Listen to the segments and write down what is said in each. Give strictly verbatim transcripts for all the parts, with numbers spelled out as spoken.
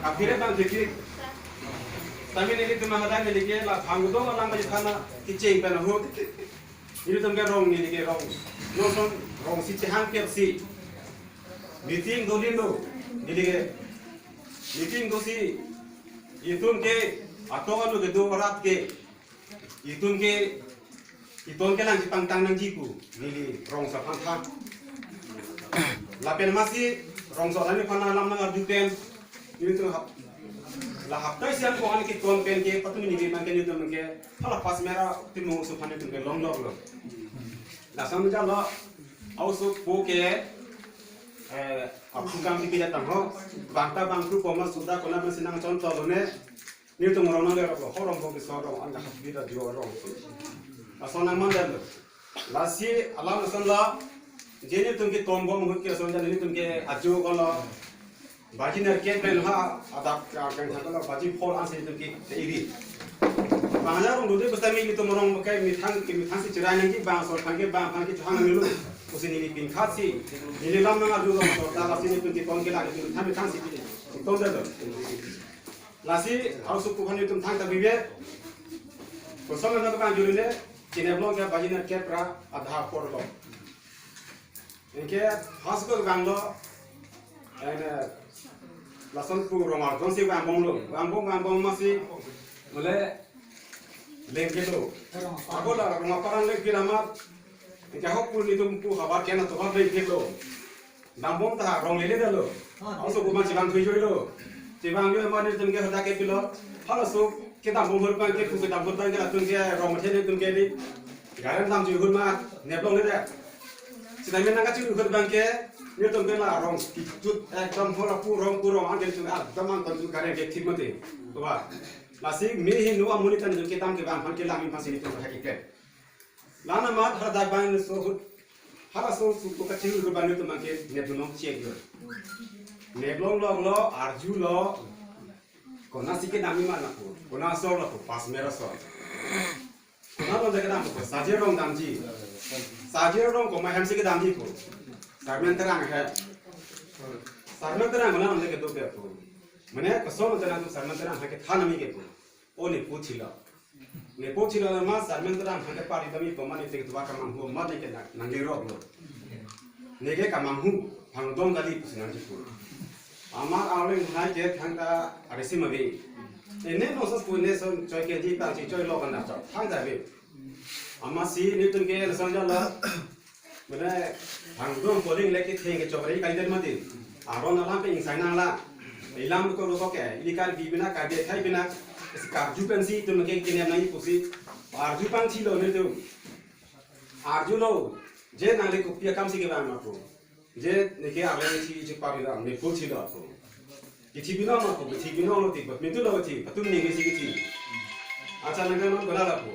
Kaphere bang thekik. Tame nelitum ahada neli ke la Phangudong alang kali thana kecheng pen ahut. Nelitum ke rong neli ke rong. Noson rong si chehang ker si. Meeting do lino. Neli ke meeting do si. Itum ke ato anu kedo rat ke. Itum ke, itum ke lang chepangtang nangji pu, neli rong asaphan than. Lapen masi rong asaphan neli aphan alam nangarju pen, nelitum hap-, la hapta isi an ko-an keton pen ke, patumi neli man ke nelitum ke, hala pas mera timung asaphan nelitum ke longloklo. Lason jalo, au so po ke, eh, aphu kam di pijat tangho, bangta bangphu poma suda kona ben sinang chon tolo ne, nelitum rong nang lerok lo, horong bong keso rong, anga hapbi da jo rong. Lason nang mandar lo. Lasi alam lason la, je nelitum ke tombom ahut ke lason ja nelitum ke ajo ko lo. Baji nerkep pen ha, adap ka kang thang ko lo, baji phol ansi nelitum ke te iri. Bang ja rong dode basta nelitum rong ke methang ke methang si cherai nangji bang asor aphan ke bang aphan ke chehang nanglo. Pusi neli pin khat si, neli lam nangarju rong asor ta lasi nelitum ke ton ke lagi methang methang si ton da lo. Lasi, au so pu aphan nelitum thangta bibe. Koson na kebang juri le, chinep long ke baji nerkep ra adha apor lo. Anke, has ko gang lo, ene, lason pu rong arjon si vangbom lo. Vangbom, vangbom masi, mele, lengke lo. Ako la, rong aparan lengke amat, anke ahok pu nelitum pu habar kena tovar lengke lo. Dambom ta rong lele dalo. Aso ko man chevang thui joi lo. Chevang joi man nelitum ke hadak ke pilo. Halaso kedambom hor abang ke pu kedam hor abang ke latum ke rong mathe nelitum ke di. Garen dam joi hor ma neplong le de. Sitame nang kachui hor abang ke nelitum ke la rong kichut ekdom hor pu rong pu rong an ke nelitum ekdom an ton tu garen ke thik mati. Toba. Lasi me hinu amonit an nelitum kedam kevang aphan ke langin aphan si nelitum ha ke. Lana mat hadak bang so ahut. Halaso supo kachinghon abang nelitum ke neplong chek lo. Neplong lok lo, arju lo. Konatsi kedam-i ma lapu. Kona asor lapu, pas mera asor. Kona along kedam pu, Saje Rong damji. Saje Rong komat ahem si kedamji pu. Sarmen Terang he. Sarmen Terang kona along kedo ke pu. Mane koson Terang pu Sarmen Terang ha kethan ami ke pu. O ne pu thilo. Ne po chilo ma Sarmen Terang aphan ke pari dami poma ne te ketua kamanghu amat ne ke nang, nanglerok lo. Ne ke kamanghu, Phangudong kali pusi nangji pu. Amat arleng hai ke thangta arisi mabing. Ene nosos pu ne son choi ke ji tang si choi lo kan da chok. Thangta be. Amatsi nelitum ke lason jalo. Mane, Phangudong polling le ketheng kechok re kalidet mati. Aron alam pe ingsai nanglang. Ilam ko lo ke, ili Karbi bina, Karbi akhei bina, isi karju pensi itum ke kinem nangji pusi. Arju pangthilo nelitum. Arjulo, je nangli kopi akam si kevang ma pu. Je neke arleng si chepari lam, ne po thilo pu. Kithi binong ma pu, kithi binong lo ti, but mintu lo ti, patum ningje si kithi. Acha nangke non kola lapu.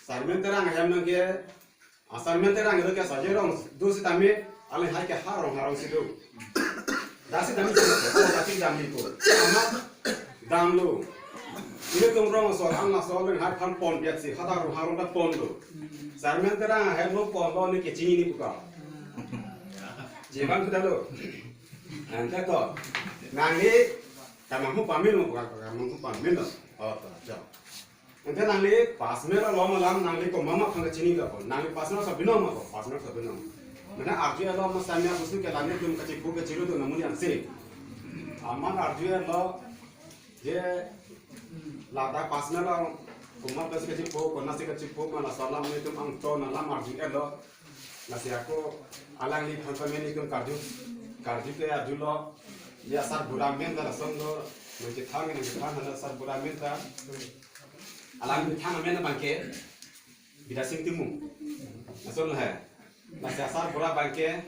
Sarmen Terang ahem nangke Asarmen Terang kedo ke Saje Rong do sitame, alang hai ke ha rong ha rong si do. Dak sitame si do, tapi dam di ko. Amat damlo. Nelitum rong asor, ang asor alang hai aphan pon biak si, hadak rong ha rong ta ponlo. Sarmen Terang ahem lo ponlo ne kechini ne puka. Jebang kita lo. Ante to. Nangli kamanghu pamelo, kamanghu pamelo. Oh, to, jam. Ante nangli pas mera lo malam nangli komat ma aphan kachini lo ko. Nangli pas mera sa binong ma ko, pas mera sa binong. Mane arju elo ma samya busu ke langit dum kachipu kachiru dum namun yang se. Amat arju elo je ladak pas mera komat si kachipu, konatsi kachipu, ma la salam nelitum angton alam arju elo. Lasi ako alangli aphan pame nelitum karju, karju ke arjulo. Ya sarbura amen ta lason do, nangkethan nangkethan hala sarbura amen ta. Alang methang amen abangke Bidya Sing Timung. Lason lo he. Lasi asarbura abangke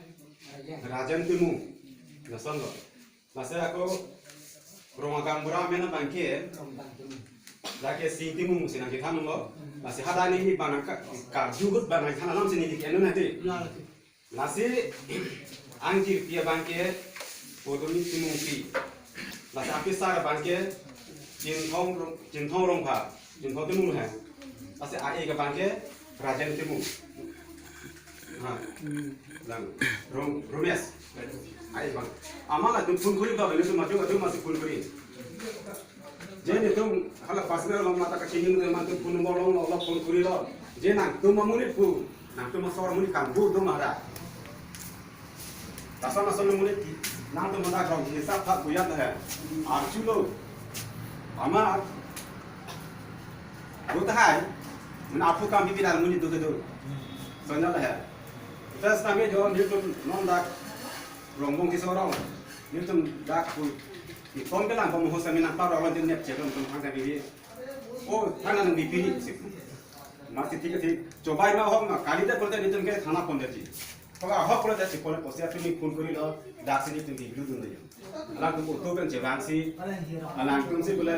Rajen Timung. Lason lo. Lasi ako rong agaonbura amen abangke. Lake Sing Timung si nangkethan lo. Lasi hadak neli bang nangka, karju ahut bang nangkethan alam si neli ke-en un hati. Lasi angjirpi abangke Podomi Timungpi. Lasi apisar abangke Chinthong Rong-, Chinthong Rongpha, Chinthong Timung he. Lasi a-ek abangke Rajen Timung. Ha. Lang. Rong, Romesh. Ai bang. Amat latum phone kuri lo, latum maju maju masih phone kuri. Je netum hala personal along mata kachini netum matu phone number along lo phone kuri lo. Je nangtum amonit pu, nangtum asor amonit kan bu do mara. Lason lason amonit nangtum mata kong hisap thak buyat he. Arjulo. Amat. Pu tahai. Mena aphu kam pipi dal amonit do do. Sonjal he. Terus kami jo netum non dak Rongbong Tisso arong. Netum dak pu. Ikom kelang pom ho sami nangpar arong netum nepchek netum thang kami. Oh, thang nang bipini sih. Masih tiga sih. Coba ma hok ma kali dak pulote netum ke thana pon dei. Kok ahok pulote si pon posi atum ni phone kuri lo dak si netum biblu dun dei. Alangtum auto pen chevangsi. Alangtum si bule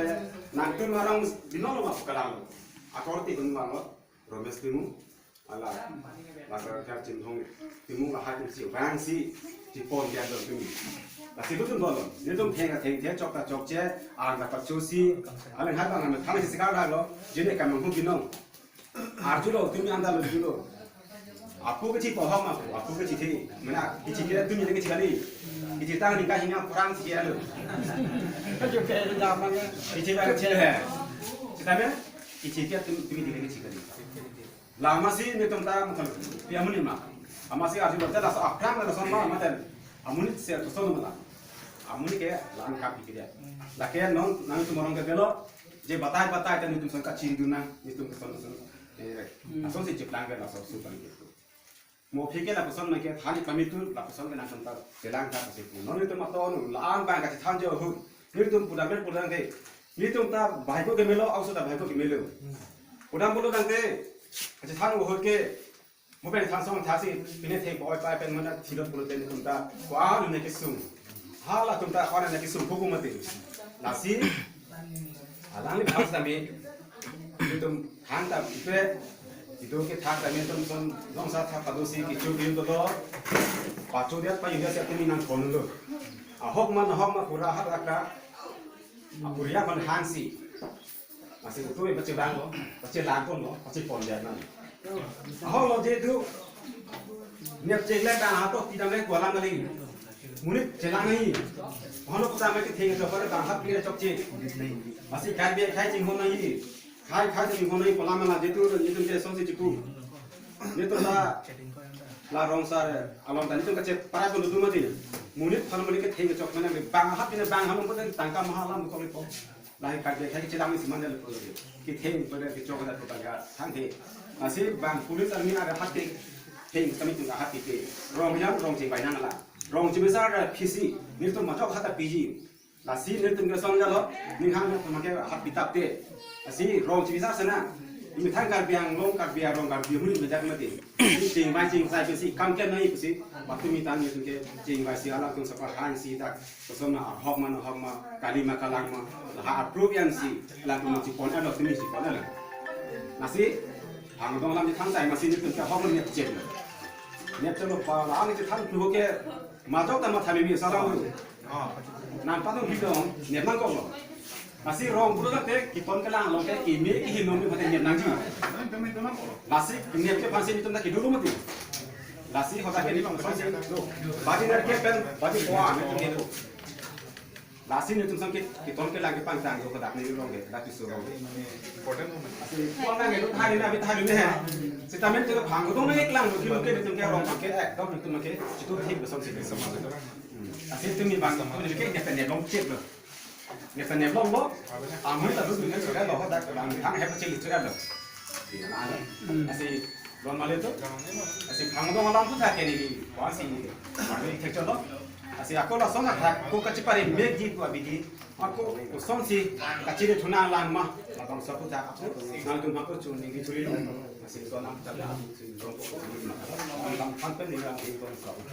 nangtum arong binong lo ma kelang lo. Akorte dun ma lo. Romesh Timung, ala, laso kar Chinthong Timung lahai atum si vangsi chepon dia dong tumi. Lasi dudun bolon, netum theng theng theng chok ta chokche, ang ta pachosi, alang hat bang ang thang si sikar daglo, jene kam manghu binong. Arjulo tumi anda lo julo. Aphu kechi pohong aphu, aphu kechi the, mena kechi kira tumi kechi kali, kechi tang ni kahina kurang si kira lo. Kechi ba kechi he, sitame kechi kira tumi tumi kechi kali. Lama si netum ta mutan pi amonit ma. Amat si arju bata laso aphrang laso ma matan. Amonit si arju son ma la. Amonit ke lang kap ikit ya. Lake non nangtum arong ke belo. Je batai batai ta netum son kaching dun nang netum ke son son. Eh, lason si cheplang ke laso su pan ke. Mo phike lapuson ma ke thani kami tu lapuson ke nangtum ta chelang ta pasi. Non netum aton lang bang kachethan jo hu. Netum pudam pen pudam ke. Netum ta bahai ko ke melo, auso ta bahai ko ke melo. Pudam pulo dang te. Kachethan wo hot ke. Mo pen than song thasi pine theng poi pai pen mana thilot pulo pen tum ta kwa lu ne kesung. Hala tum ta kwa ne kesung pupu mati. Lasi alang ni pas kami tum hang ta ipe itu ke thak kami tum son nong sa thak padu si kichu kin to do. Pachu dia pa yuda si kami nang kon lo. Ahok man ahok ma pura hat akra. Apuria man hang si. Masih utu ya pachebang lo, pachelang pon lo, pachepon dia nang. Ahok lo je tu. Nep cheng lek dang hato pidam lek kualam kali. Monit chelang nahi. Hono kuta mai ketheng chok pada bang hap kira chokche. Masih Karbi akhai chinghon nahi. Khai khai chinghon nahi polam la je tu je tu je song si chipu. Je tu la la rong sar along tani tu kache para tu tu mati. Monit phan monit ketheng chok mana bang hap kira bang hap pun tangka mahalam kok lipo. Lahai Karbi akhai chelang ni siman dal polo. Kitheng pada kichok pada putaga thang the. Masih bang police army ada hati. Theng kami tu hati ke. Rong yang rong ching bai nang la. Rong ching besar ada P C. Ni tu majok hata P G. Lasi ni tu ngesong jalo. Ni hang tu make hat pitap te. Lasi rong ching besar sana. Ni thang Karbi Anglong, Karbi arong, Karbi huni bejak mati. Ni ching bai ching sai P C kam ken nai P C. Waktu mi tang ni tu ke ching bai si alam tu sapa hang si dak. Kosoma ahok ma ahok ma kali ma kalang ma laha approve yan si lang tu chipon alo tumi chipon alo. Lasi hang dong lam di thang tai masih ni pun ke ahok ni chek. Ni chelo pa la ni thang tu ke majok ta ma thami mi salam. Nam pa tu bidong ni nang kong lo. Lasi rong bulu te kipon kelang long ke kimi ki hinom ni pate ni nang ji. Lasi ni ke pasi ni tu na ki dulu mati. Lasi hotak ke ni pasi. Badi na ke pen badi poa ni tu. Lasi netum song ke, kiton kelang kepangtang do kodak ni rong ke, kodak Tisso rong ke. Important moment. Lasi pon nang itu hari na bit hari ni hai. Sitame tu bang tu nang kelang tu kilo ke netum ke rong ke, eh, dom netum ke, itu thik besom si besom. Lasi tu ni bang tu ni ke, ni pen ni long chip lo. Ni pen ni long lo. Amun la tu ni ke lo, dak bang hang hai pachil itu lo. Lasi, don male tu. Lasi, phang dong alam tu dak ke ni, wasi, mari thek cholo. Lasi, ako lason athak, ako kachipari mekji pu abidi. Ako, kosonsi, kachiri thuna lang ma. Labang sapu dak ako. Nangtum ako chun ni gituri lo. Lasi, so nam tabla, si dong ko, ko, ni ma. Lam lam phan pen ni lam ni dong sapu.